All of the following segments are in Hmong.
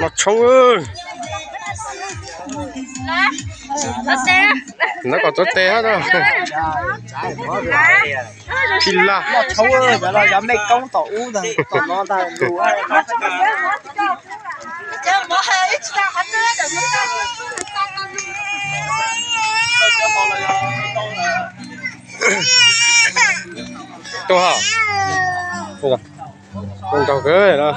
Los tshoob. Nov kom tuav tes hab. Phi laj. Tuaj ha. Nrog kawg no.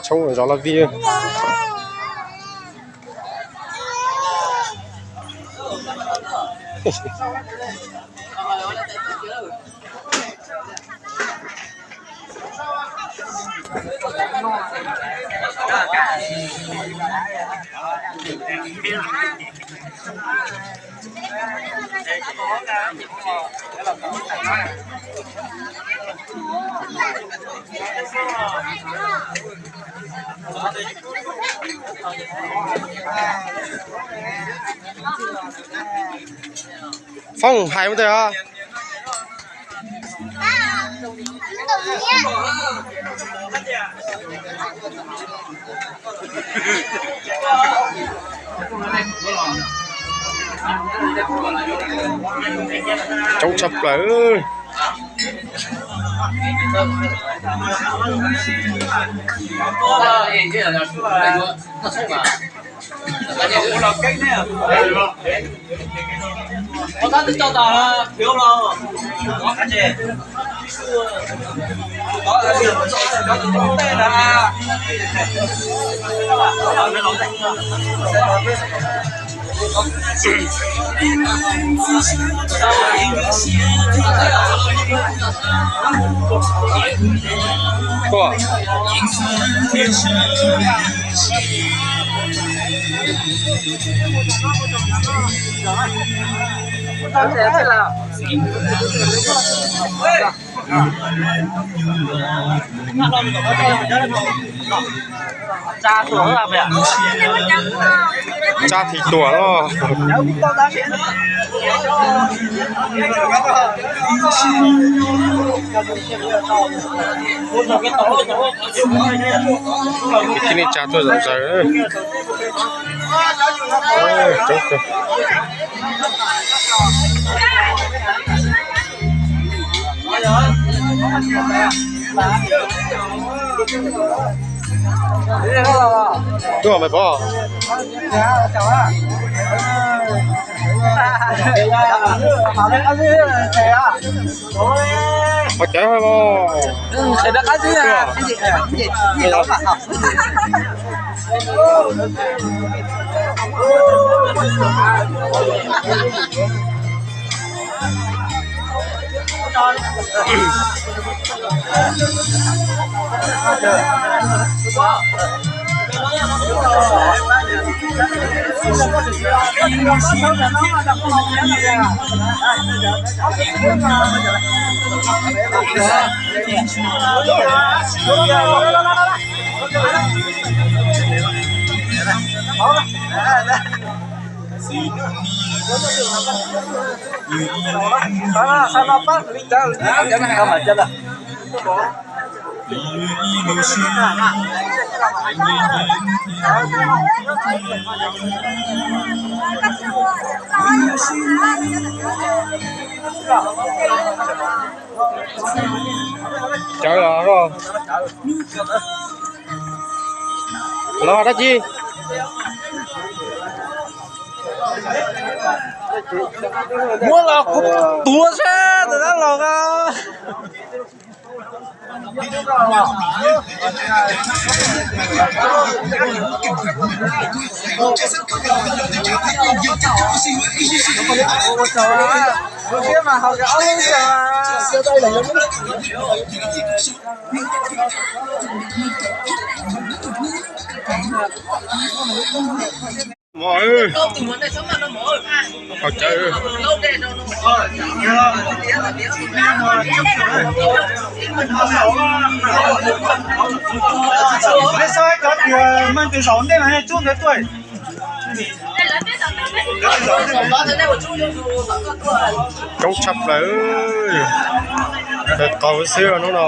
Tshoob zov laj vij. Foob hais mus tes os. Coob tshaj plaws. Tsa thim tuam los. Tib neeg tsa tuaj zom zaws. Tuaj maiv pov. Qhov cawv los. Cawv los, los dab tsi? Muab los kuv tuav sab ntawm no los. Mov, qhov cawv. Mej saib cov tias meej tus zaum ntej mas nej tub ntawd tuaj. Coob tshaj plaws, qaug xwb hnub no.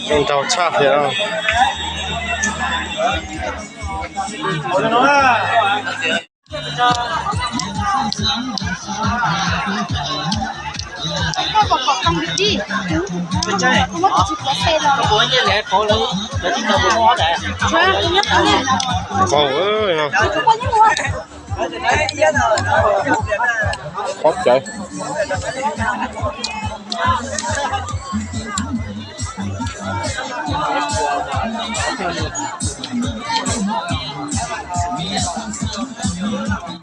Zoo nraug tshaj li. Qaug, qaug cawv.